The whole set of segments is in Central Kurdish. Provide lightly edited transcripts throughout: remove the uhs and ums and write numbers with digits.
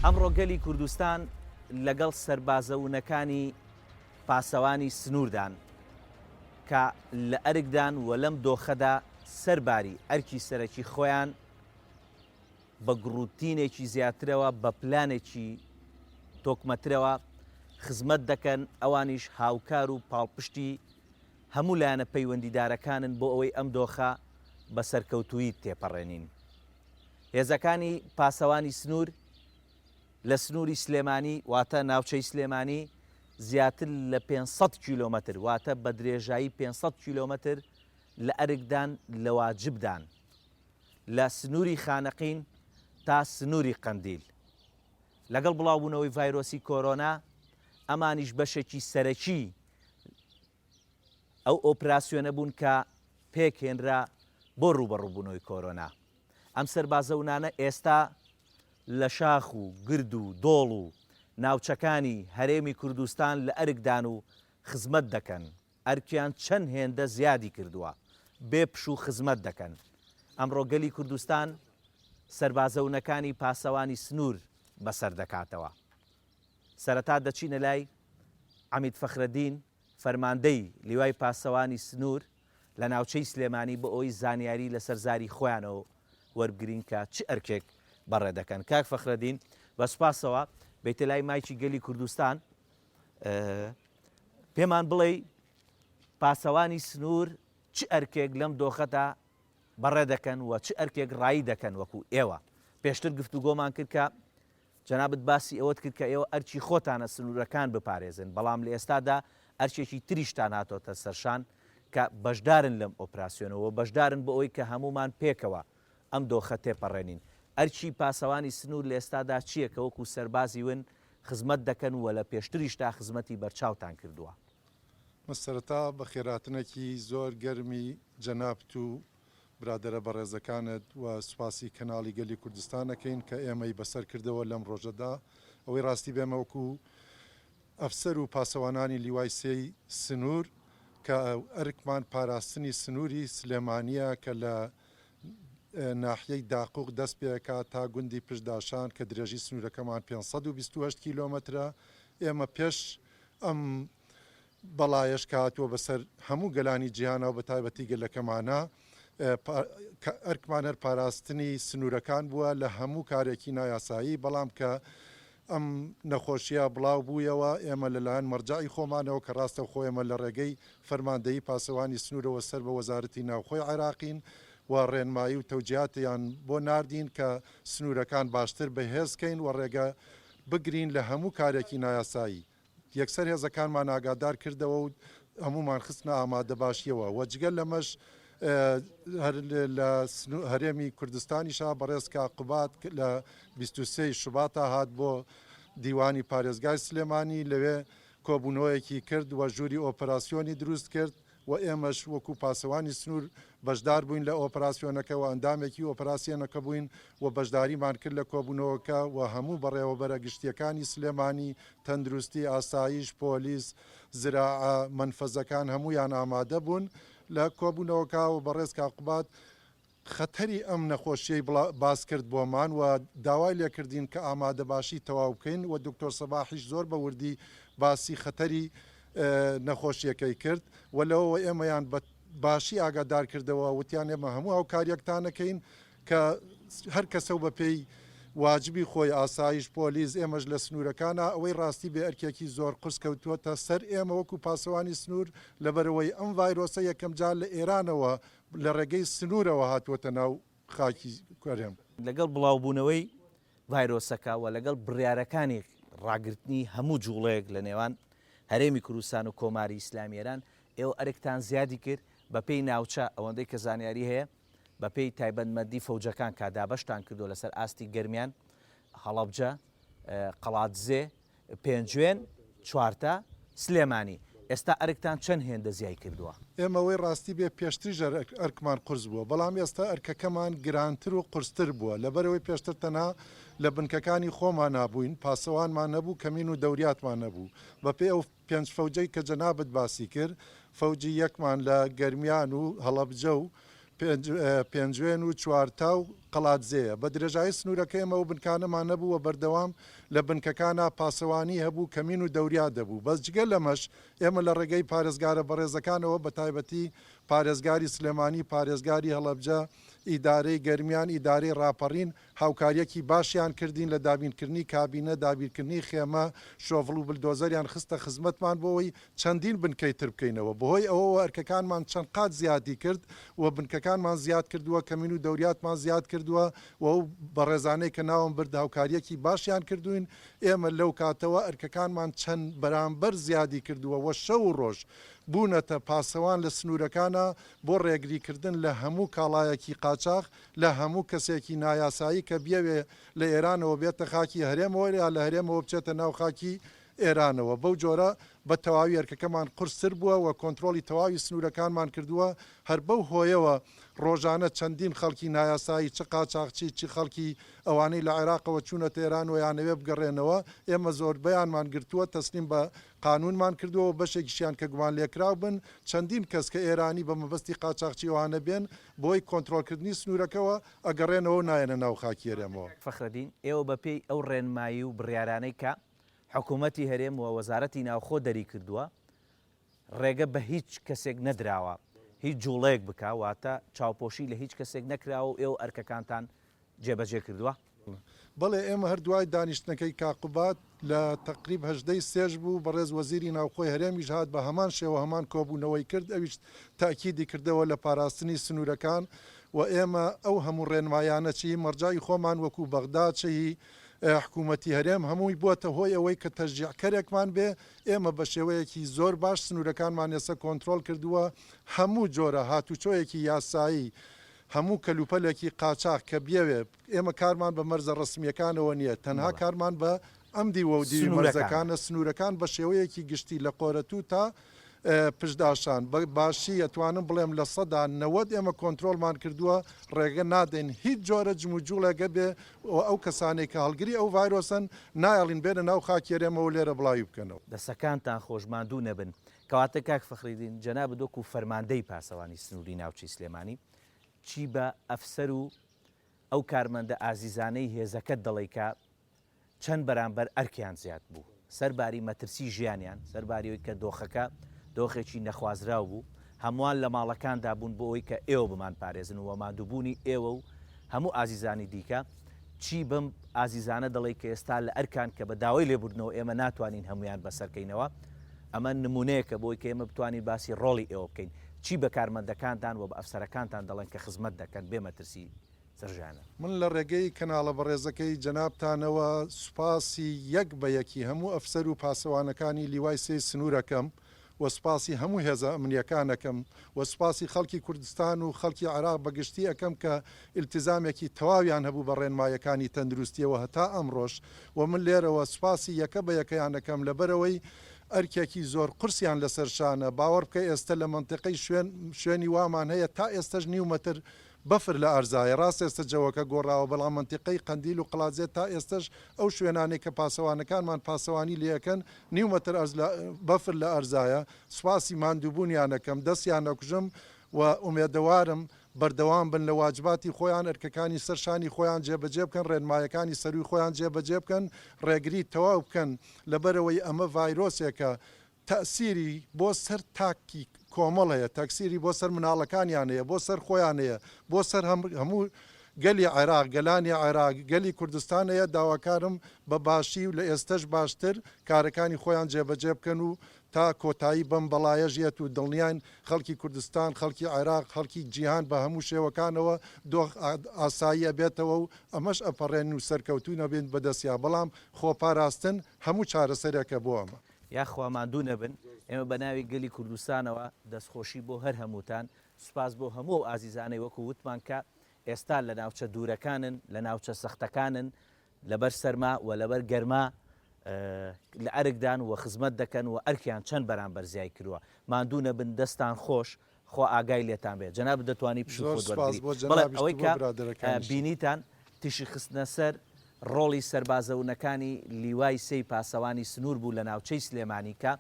ئەمڕۆ گەلی کوردستان لەگەڵ سەربازە ونەکانی پاسەوانی سنووردان کە لە ئەرکدان و لەم دۆخەدا سەرباری ئەرکی سەرەکی خۆیان بە گڕوتینێکی زیاترەوە بە پلانێکی تۆکمەترەوە خزمەت دەکەن، ئەوانیش هاوکار و پاڵپشتی هەموو لایەنە پەیوەندیدارەکانن بۆ ئەوەی ئەم دۆخە بە سەرکەوتوویی تێپەڕێنین. هێزەکانی پاسەوانی سنوور لە سنووری سلێمانی واتە ناوچەی سلێمانی زیاتر لە 500 کیلۆمەتر واتە بە درێژایی 500 کیلۆمەتر لە ئەرکدان لە واجبدان لە سنووری خانەقین تا سنووری قەندیل. لەگەڵ بڵاوبوونەوەی ڤایرۆسی کۆرۆنا ئەمانیش بەشێکی سەرەکی ئەو ئۆپراسیۆنە بوون کە پێکهێنرا بۆ ڕووبەڕووبوونەوەی کۆرۆنا. ئەم سەربازە ونانە ئێستا لە شاخ و گرد و دۆڵ و ناوچەکانی هەرێمی کوردستان لە ئەرکدان و خزمەت دەکەن، ئەرکیان چەند هێندە زیادی کردووە، بێ پشوو خزمەت دەکەن. ئەمڕۆ گەلی کوردستان سەربازە ونەکانی پاسەوانی سنوور بەسەر دەکاتەوە. سەرەتا دەچینە لای عەمید فەخرەدین فەرماندەی لیوای پاسەوانی سنوور لە ناوچەی سلێمانی بۆ ئەوەی زانیاری لەسەر زاری خۆیانەوە وەربگرین کە چ ئەرکێک بەڕێ دەکەن. کاک فەخرەدین بە سوپاسەوە بێیتە لای مایکی گەلی کوردستان پێمان بڵێی پاسەوانی سنوور چ ئەرکێک لەم دۆخەدا بەڕێ دەکەن و چ ئەرکێک ڕایی دەکەن وەکو ئێوە پێشتر گفتوگۆمان کرد کە جەنابت باسی ئەوەت کرد کە ئێوە ئەرکی خۆتانە سنوورەکان بپارێزن، بەڵام لە ئێستادا ئەرکێکی تریشتان هاتۆتە سەرشان کە بەشدارن لەم ئۆپراسیۆنە و بەشدارن بۆ ئەوەی کە هەموومان پێکەوە ئەم دۆخە تێپەڕێنین. ئەرکی پاسەوانی سنوور لە ئێستادا چییە کە وەکو سەربازی ون خزمەت دەکەن و لە پێشتریشدا خزمەتی بەرچاوتان کردووە؟ من سەرەتا بەخێرهاتنێکی زۆر گەرمی جەنابت و برادەرە بەڕێزەکانت و سوپاسی کەناڵی گەلی کوردستان ئەکەین کە ئێمەی بەسەر کردەوە لەم ڕۆژەدا ئەوەی ڕاستی بێمە وەکو ئەفسەر و پاسەوانانی لیوای سێی سنوور کە ئەرکمان پاراستنی سنووری سلێمانیە کە لە ناحیەی داقوق دەست پێکا تا گوندی پشتداشان کە درێژی سنوورەکەمان 528 کیلۆمەترە ئێمە پێش ئەم بەڵایەش کە هاتووە بەسەر هەموو گەلانی جیهانا و بەتایبەتی گەلەکەمانا، ئەرکمان هەر پاراستنی سنوورەکان بووە لە هەموو کارێکی نایاسایی، بەڵام کە ئەم نەخۆشییە بڵاو بوویەوە ئێمە لەلایەن مەرجەعی خۆمانەوە کە ڕاستەوخۆ ئێمە لە ڕێگەی فەرماندەیی پاسەوانی سنوورەوە سەر بە وەزارەتی ناوخۆی عێراقین و ڕێنمایی و تەوجیهاتیان بۆ ناردین کە سنوورەکان باشتر بەهێز کەین و ڕێگە بگرین لە هەموو کارێکی نایاسایی. یەکسەر هێزەکانمان ئاگادار کردەوە و هەموومان خستنە ئامادەباشیەوە و جگە لەمەش هەر لە هەرێمی کوردستانیشا بەڕێز کاک قوباد لە 23 شوباتا هات بۆ دیوانی پارێزگای سلێمانی لەوێ کۆبوونەوەیەکی کرد و ژووری ئۆپەراسیۆنی دروست کرد و ئێمەش وەکو پاسەوانی سنوور بەشدار بووین لە ئۆپەراسیۆنەکە و ئەندامێکی ئۆپەراسیەنەکە بووین و بەشداریمان کرد لە کۆبوونەوەکە و هەموو بەڕێوەبەرە گشتییەکانی سلێمانی، تەندروستی، ئاسایش، پۆلیس، زراعە، مەنفەزەکان هەموویان ئامادە بوون لە کۆبوونەوەکە و بەڕێز کاک قوباد خەتەری ئەم نەخۆشیەی باس کرد بۆمان و داوای لێکردین کە ئامادەباشی تەواو بکەین و دکتۆر سەباحیش زۆر بە وردی باسی خەتەری نەخۆشیەکەی کرد و لەوەوە ئێمەیان بە باشی ئاگادار کردەوە وتیان ئێمە هەموو هاوکاریەکتان ئەکەین کە هەر کەسە و بە پێی واجبی خۆی ئاسایش پۆلیس ئێمەش لە سنوورەکانا ئەوەی ڕاستی بێ ئەرکێکی زۆر قورس کەوتووەتە سەر ئێمە وەکو پاسەوانی سنوور لەبەرئەوەی ئەم ڤایرۆسە یەکەمجار لە ئێرانەوە لە ڕێگەی سنوورەوە هاتووەتە ناو خاکی هەرێم. لەگەڵ بڵاوبوونەوەی ڤایرۆسەکە و لەگەڵ بڕیارەکانی ڕاگرتنی هەموو جوڵەیەک لە نێوان هەرێمی کوردستان و کۆماری ئیسلامی ئێران، ئێوە ئەرکتان زیادی کرد بەپێی ناوچە ئەوەندەی کە زانیاری هەیە بەپێی تایبەتمەندی فەوجەکان کە دابەشتان کردووە لەسەر ئاستی گەرمیان، هەڵەبجە، قەڵادزێ، پێنجوێن، چوارتا، سلێمانی. ئێستا ئەرکتان چەند هێندە زیای کردووە؟ ئێمە ئەوەی ڕاستی بێ پێشتریش ئەرکمان قورس بووە، بەڵام ئێستا ئەرکەکەمان گرانتر و قورستر بووە، لەبەرئەوەی پێشتر تەنها لە بنکەکانی خۆمانا بووین، پاسەوانمان نەبوو، کەمین و دەوریاتمان نەبوو، بەپێی ئەو پێنج فەوجەی کە جەنابت باسی کرد، فەوجی یەکمان لە گەرمیان و هەڵەبجە و. پێنجوێن و چوارتا و قەڵادزێیە. بە درێژایی سنوورەکە ئێمە ئەو بنکانەمان نەبوو و بەردەوام لە بنکەکانا پاسەوانی هەبوو، کەمین و دەوریا دەبوو. بەس جگە لەمەش ئێمە لە ڕێگەی پارێزگارە بەڕێزەکانەوە بە تایبەتی پارێزگاری سلێمانی، پارێزگاری هەڵەبجە، ئیدارەی گەرمیان، ئیدارەی ڕاپەڕین، هاوکارییەکی باشیان کردین لە دابینکردنی کابینە، دابینکردنی خێمە، شۆڤڵ و بلدۆزەریان خستە خزمەتمان بۆ ئەوەی چەندین بنکەی تر بکەینەوە. بەهۆی ئەوەوە ئەرکەکانمان چەند قات زیادی کرد و بنکەکانمان زیاد کردووە، کەمین و دەوریاتمان زیاد کردووە و ئەو بەڕێزانەی کە ناوم برد هاوکارییەکی باشیان کردووین. ئێمە لەو کاتەوە ئەرکەکانمان چەند بەرامبەر زیادی کردووە و شەو و ڕۆژ بوونەتە پاسەوان لە سنوورەکانا بۆ ڕێگریکردن لە هەموو کاڵایەکی قاچاخ، لە هەموو کەسێکی نایاسایی کە بیەوێ لە ئێرانەوە بێتە خاکی هەرێمەوە یا لە هەرێمەوە بچێتە ناو خاکی ئێرانەوە. بەو جۆرە بە تەواوی ئەرکەکەمان قورستر بووە و کۆنترۆڵی تەواوی سنوورەکانمان کردووە، هەر بەو هۆیەوە ڕۆژانە چەندین خەڵکی نایاسایی چ قاچاخچی چ خەڵکی ئەوانەی لە عێراقەوە چوونەتە ئێران و یانەوێ بگەڕێنەوە ئێمە زۆربەیانمان گرتووە تەسلیم بە قانوونمان کردووە و بەشێکیشیان کە گومانلێکراو بن چەندین کەس کە ئێرانی بە مەبەستی قاچاخچی ئەوانە بێن بۆی کۆنترۆڵکردنی سنوورەکەوە ئەگەڕێنەوە و نایەنە ناو خاکی هەرێمەوە. فەخرەدین، ئێوە بە پێی ئەو ڕێنمایی و بڕیارانەی کە حکوومەتی هەرێم و وەزارەتی ناوخۆ دەریکردووە، ڕێگە بە هیچ کەسێک نەدراوە هیچ جووڵەیەک بکا، واتە چاوپۆشی لە هیچ کەسێک نەکراوە و ئێوە ئەرکەکانتان جێبەجێ کردووە؟ بەڵێ ئێمە هەر دوای دانیشتنەکەی کاک قوباد لە تەقریب 18 ی سێش بوو بەڕێز وەزیری ناوخۆی هەرێمیش هات بە هەمان شێوە هەمان کۆبوونەوەی کرد ئەویش تەئکیدی کردەوە لە پاراستنی سنوورەکان و ئێمە ئەو هەموو ڕێنمایانە چ هی مەرجەعی خۆمان وەکوو بەغدا چ هی حکوومەتی هەرێم هەمووی بووەتە هۆی ئەوەی کە تەشجیعکەرێکمان بێ ئێمە بە شێوەیەکی زۆر باش سنوورەکانمان ئێستا کۆنترۆڵ کردووە هەموو جۆرە هاتوچۆیەکی یاسایی هەموو کەلوپەلێکی قاچاخ کە بیەوێ، ئێمە کارمان بە مەرزە ڕەسمییەکانەوە نییە، تەنها کارمان بە ئەم دیوە و دیوی مەرزەکانە، سنوورەکان بە شێوەیەکی گشتی لە قۆرەتوو تا پشتداشان، بە باشی ئەتوانم بڵێم 90% ئێمە کۆنترۆڵمان کردووە، ڕێگە نادەین هیچ جۆرە جموجوڵێک هەبێ و ئەو کەسانەی کە هەڵگری ئەو ڤایرۆسەن نایەڵین بێنە ناو خاکی هەرێمەوە و لێرە بڵاوی بکەنەوە. دەسەکانتان خۆش ماندوو نەبن. کەواتە کاک فەخریدین جەنابت وەکو فەرماندەی پاسەوانی سنووری ناوچەی سلێمانی چی بە ئەفسەر و ئەو کارمەندە ئازیزانەی هێزەکەت دەڵێی کە چەند بەرامبەر ئەرکیان زیاد بوو سەرباری مەترسی ژیانیان سەرباری ئەوەی کە دۆخەکە دۆخێکی نەخوازراو بوو هەمووان لە ماڵەکاندا بوون بۆ ئەوەی کە ئێوە بمانپارێزن و ماندووبوونی ئێوە و هەموو ئازیزانی دیکە چی بەم ئازیزانە دەڵێی کە ئێستا لە ئەرکان کە بە داوای لێبوردنەوە ئێمە ناتوانین هەموویان بەسەرکەینەوە ئەمە نمونەیەکە بۆی کە ئێمە بتوانین باسی ڕۆڵی ئێوە بکەین چی بە کارمەندەکانتان و بە ئەفسەرەکانتان دەڵێن کە خزمەت دەکەن بێ مەترسی سەرژانە. من لە ڕێگەی کەناڵە بەڕێزەکەی جەنابتانەوە سوپاسی یەک بە یەکی هەموو ئەفسەر و پاسەوانەکانی لیوای سێی سنوور ئەکەم و سوپاسی هەموو هێزە ئەمنییەکان ئەکەم و سوپاسی خەڵکی کوردستان و خەڵکی عێراق بە گشتی ئەکەم کە ئیلتیزامێکی تەواویان هەبوو بە ڕێنماییەکانی تەندروستییەوە هەتا ئەمڕۆش و من لێرەوە سوپاسی یەکە بە یەکەیان ئەکەم لەبەرئەوەی ئەرکێکی زۆر قورسیان لەسەر شانە باوەڕ بکە ئێستە لە مەنتیقەی شوێن شوێنی وامان هەیە تا ئێستەش نیو مەتر بەفر لە ئەرزایە ڕاستە ئێستە جەوەکە گۆڕاوە بەڵام مەنتیقەی قەندیل و قڵادزێ تا ئێستەش ئەو شوێنانەی کە پاسەوانەکانمان پاسەوانی لێ ئەکەن نیو مەتر ئەرز لە بەفر لە ئەرزایە سوپاسی ماندووبوونیان ئەکەم دەستیان ئەکوژم و ئومێدەوارم بەردەوام بن لە واجباتی خۆیان ئەرکەکانی سەر شانی خۆیان جێبەجێ بکەن ڕێنمایەکانی سەرووی خۆیان جێبەجێ بکەن ڕێگری تەواو بکەن لەبەرئەوەی ئەمە ڤایرۆسێکە تەئسیری بۆ سەر تاکی کۆمەڵ هەیە، تەکسیری بۆ سەر مناڵەکانیان هەیە، بۆ سەر خۆیان هەیە، بۆ سەر هەموو گەلی عێراق، گەلانی عێراق، گەلی کوردستان هەیە، داواکارم بە باشی و لە ئێستەش باشتر کارەکانی خۆیان جێبەجێ بکەن و تا کۆتایی بەم بەڵایەش یەت و دڵنیاین خەڵکی کوردستان، خەڵکی عێراق، خەڵکی جیهان بە هەموو شێوەکانەوە دۆخ ئاسایی ئەبێتەوە و ئەمەش ئەپەڕێنن و سەرکەوتوو نەبین بەدەستیا، بەڵام خۆپاراستن هەموو چارەسەرێکە بۆ ئەمە. یاخوا ماندوو نەبن، ئێمە بە ناوی گەلی کوردستانەوە دەستخۆشی بۆ هەر هەمووتان، سوپاس بۆ هەموو ئەو ئازیزانەی وەکو وتمان کە ئێستا لە ناوچە دوورەکانن، لە ناوچە سەختەکانن، لەبەر سەرما و لەبەر گەرما لە ئەرکدان و خزمەت دەکەن و ئەرکیان چەند بەرامبەر زیای کردووە. ماندوو نەبن، دەستان خۆش، خوا ئاگای لێتان بێت جەنابت دەتوانی پشوو زۆر خۆت سوپاس وەرگری بۆ بەڵێ جەنابیشت ئەوەی و بۆ کە برادەرەکانیشت. بینیتان تیشک خستنە سەر ڕۆڵی سەربازە ونەکانی لیوای سێی پاسەوانی سنوور بوو لە ناوچەی سلێمانی کە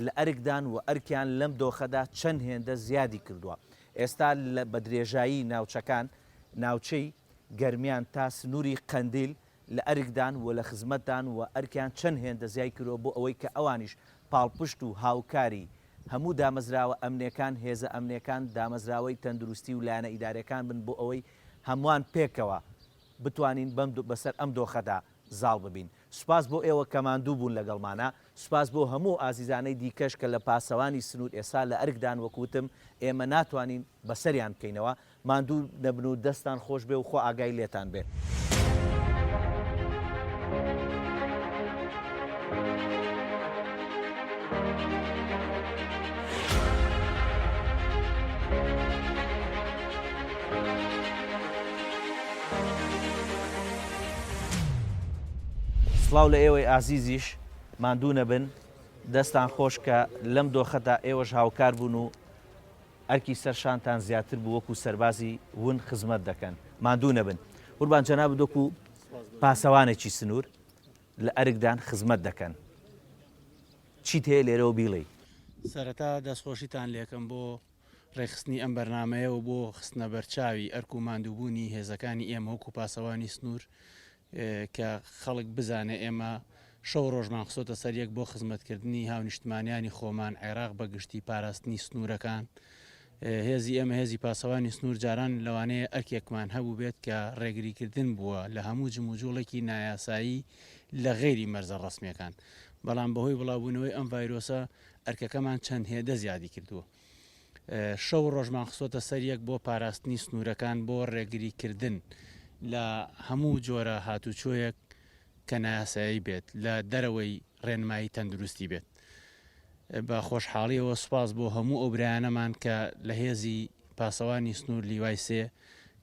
لە ئەرکدان و ئەرکیان لەم دۆخەدا چەند هێندە زیادی کردووە. ئێستا لە بە درێژایی ناوچەکان ناوچەی گەرمیان تا سنووری قەندیل لە ئەرکدان و لە خزمەتدان و ئەرکیان چەند هێندە زیای کردووە بۆ ئەوەی کە ئەوانیش پاڵپشت و هاوکاری هەموو دامەزراوە ئەمنیەکان، هێزە ئەمنیەکان، دامەزراوەی تەندروستی و لایەنە ئیداریەکان بن بۆ ئەوەی هەمووان پێکەوە بتوانین بەم بەسەر ئەم دۆخەدا زاڵ ببین. سوپاس بۆ ئێوە کە ماندوو بوون لەگەڵمانا، سوپاس بۆ هەموو ئازیزانەی دیکەش کە لە پاسەوانی سنوور ئێستا لە ئەرکدان وەک وتم ئێمە ناتوانین بەسەریان بکەینەوە، ماندوو نەبن و دەستتان خۆش بێ و خوا ئاگای لێتان بێ. سڵاو لە ئێوەی ئازیزیش ماندوو نەبن دەستان خۆش کە لەم دۆخەدا ئێوەش هاوکار بوون و ئەرکی سەر شانتان زیاتر بوو وەکو سەربازی ون خزمەت دەکەن ماندوو نەبن قوربان جەنابت وەکو پاسەوانێکی سنوور لە ئەرکدان خزمەت دەکەن چیت هەیە لێرەوە بیڵێی؟ سەرەتا دەستخۆشیتان لێکەم بۆ ڕێکخستنی ئەم بەرنامەیە و بۆ خستنە بەرچاوی ئەرک و ماندووبوونی هێزەکانی ئێمە وەکو پاسەوانی سنوور کە خەڵک بزانێ ئێمە شەو ڕۆژمان خستۆتە سەر یەک بۆ خزمەتکردنی هاونیشتمانیانی خۆمان، عێراق بە گشتی، پاراستنی سنوورەکان. هێزی ئێمە هێزی پاسەوانی سنوور جاران لەوانەیە ئەرکێکمان هەبووبێت کە ڕێگریکردن بووە لە هەموو جموجوڵێکی نایاسایی لە غەیری مەرزە ڕەسمییەکان، بەڵام بەهۆی بڵاوبوونەوەی ئەم ڤایرۆسە ئەرکەکەمان چەند هێندە زیادی کردووە. شەو و ڕۆژمان خستۆتە سەر یەک بۆ پاراستنی سنوورەکان بۆ ڕێگریکردن لە هەموو جۆرە هاتوچۆیەک کە نایاسایی بێت لە دەرەوەی ڕێنمایی تەندروستی بێت. بە خۆشحاڵیەوە سوپاس بۆ هەموو ئەو برایانەمان کە لە هێزی پاسەوانی سنوور لیوای سێ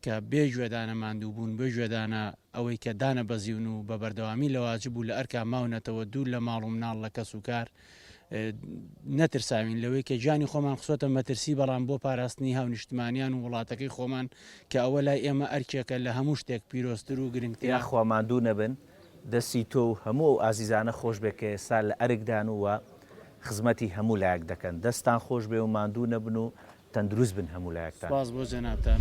کە بێ گوێدانە ماندووبوون، بێ گوێدانە ئەوەی کە دانەبەزیون و بە بەردەوامی لە واجب و لە ئەرکا ماونەتەوە دوور لە ماڵ و مناڵ لە کەس و کار نەترساوین لەوەی کە گیانی خۆمان خستۆتە مەترسی بەڵام بۆ پاراستنی هاونیشتمانیان و وڵاتەکەی خۆمان کە ئەوە لای ئێمە ئەرکێکە لە هەموو شتێک پیرۆزتر و گرنگترە. یاخوا ماندوو نەبن دەستی تۆ و هەموو ئەو ئازیزانە خۆش بێ کە ئێستا لە ئەرکدان و خزمەتی هەموو لایەک دەکەن دەستتان خۆش بێ و ماندوو نەبن و تەندروست بن هەموو لایەکتان. سوپاس بۆ جەنابتان.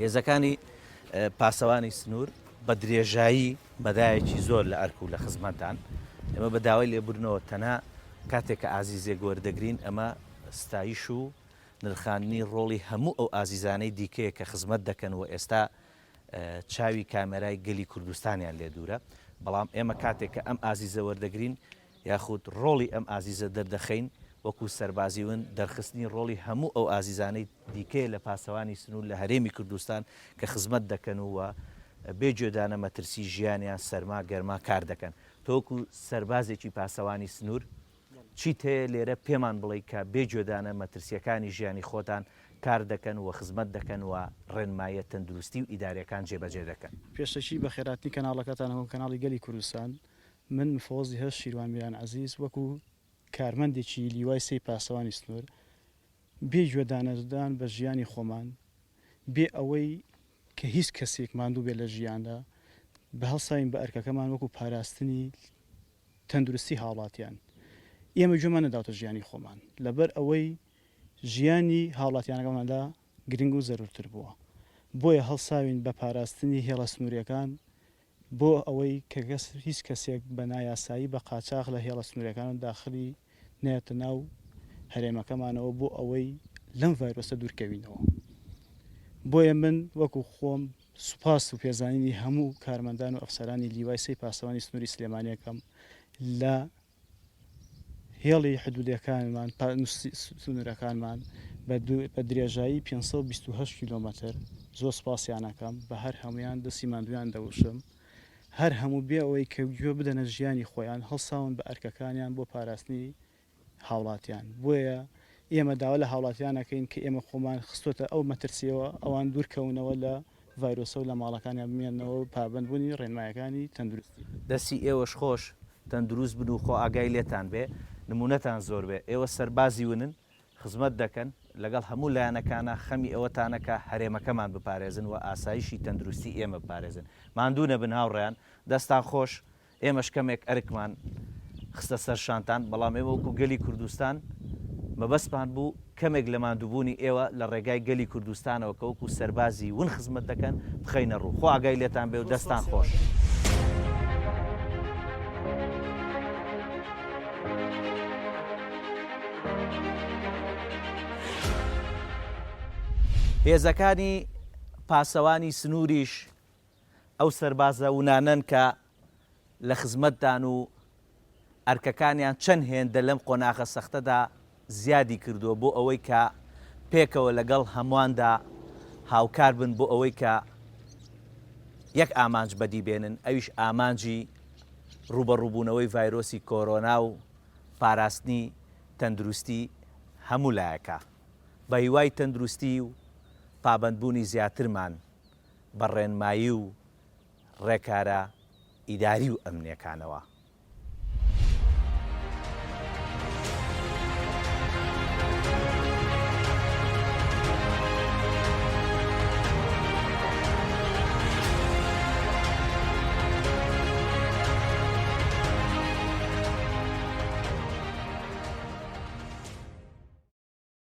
هێزەکانی پاسەوانی سنوور بە درێژایی مەدایەکی زۆر لە ئەرک و لە خزمەتدان. ئێمە بە داوای لێبوردنەوە تەنها کاتێک کە ئازیزێک وەردەگرین ئەمە ستایش و نرخاندنی ڕۆڵی هەموو ئەو ئازیزانەی دیکەیە کە خزمەت دەکەن و ئێستا چاوی کامێرای گەلی کوردستانیان لێ دوورە، بەڵام ئێمە کاتێک کە ئەم ئازیزە وەردەگرین یاخود ڕۆڵی ئەم ئازیزە دەردەخەین وەکو سەربازی ون دەرخستنی ڕۆڵی هەموو ئەو ئازیزانەی دیکەیە لە پاسەوانی سنوور لە هەرێمی کوردستان کە خزمەت دەکەن و بێ گوێدانە مەترسی ژیانیان سەرما گەرما کار دەکەن. تۆ وەکو سەربازێکی پاسەوانی سنوور چیت هەیە لێرە پێمان بڵێی کە بێ گوێدانە مەترسییەکانی ژیانی خۆتان کار دەکەن و خزمەت دەکەن و ڕێنماییە تەندروستی و ئیدارییەکان جێبەجێ دەکەن؟ پێشەکی بەخێرهاتنی کەناڵەکەتان ئەکەم کەناڵی گەلی کوردستان من مفەوەزی هەشت شیروان میران عەزیز وەکو کارمەندێکی لیوای سێی پاسەوانی سنوور بێ گوێدانەدان بە ژیانی خۆمان بێ ئەوەی کە هیچ کەسێک ماندوو بێت لە ژیاندا بە هەڵساوین بە ئەرکەکەمان وەکو پاراستنی تەندروستی هاوڵاتیان ئێمە گوێمان نەداوتە ژیانی خۆمان لەبەر ئەوەی ژیانی هاوڵاتیانەکەمان لا گرنگ و زەرورتر بووە بۆیە هەڵساوین بە پاراستنی هێڵە سنووریەکان بۆ ئەوەی کە کەس هیچ کەسێک بە نایاسایی بە قاچاخ لە هێڵە سنووریەکانەوە داخلی نەیەتە ناو هەرێمەکەمانەوە بۆ ئەوەی لەم ڤایرۆسە دوورکەوینەوە بۆیە من وەکو خۆم سوپاس و پێزانینی هەموو کارمەندان و ئەفسەرانی لیوای سێی پاسەوانی سنووری سلێمانیەکەم لە هێڵی حدودەکانمان سنوورەکانمان بە درێژایی 528 کیلۆمەتر زۆر سوپاسیان ئەکەم بە هەر هەموویان دەستی ماندوویان دەوشم هەر هەموو بێ ئەوەی کە گوێ بدەنە ژیانی خۆیان هەڵساون بە ئەرکەکانیان بۆ پاراستنی هاوڵاتیان بۆیە ئێمە داوا لە هاوڵاتیان ئەکەین کە ئێمە خۆمان خستۆتە ئەو مەترسیەوە ئەوان دوورکەونەوە لە ڤایرۆسە و لە ماڵەکانیان بمێننەوە و پابەندبوونی ڕێنمایەکانی تەندروستی. دەستی ئێوەش خۆش، تەندروست بن و خوا ئاگای لێتان بێ. نموونەتان زۆر بێ. ئێوە سەربازی ونن، خزمەت دەکەن، لەگەڵ هەموو لایەنەکانا خەمی ئەوەتانە کە هەرێمەکەمان بپارێزن و ئاسایشی تەندروستی ئێمە بپارێزن. ماندوو نەبن هاوڕێیان، دەستان خۆش. ئێمەش کەمێک ئەرکمان خستە سەر شانتان، بەڵام ئێمە وەکو گەلی کوردستان مەبەستمان بوو کەمێک لە ماندووبوونی ئێوە لە ڕێگای گەلی کوردستانەوە کە وەکو سەربازی ون خزمەت دەکەن بخەینە ڕوو. خوا ئاگای لێتان بێ و دەستان خۆش. هێزەکانی پاسەوانی سنووریش ئەو سەربازە ونانەن کە لە خزمەتدان و ئەرکەکانیان چەند هێندە لەم قۆناغە سەختەدا زیادی کردووە بۆ ئەوەی کە پێکەوە لەگەڵ هەموواندا هاوکار بن بۆ ئەوەی کە یەک ئامانج بەدی بێنن ئەویش ئامانجی ڕووبەڕووبوونەوەی ڤایرۆسی کۆرۆنا و پاراستنی تەندروستی هەموو لایەکە. بە هیوای تەندروستی و پابەندبوونی زیاترمان بە ڕێنمایی و ڕێکارە ئیداری و ئەمنیەکانەوە.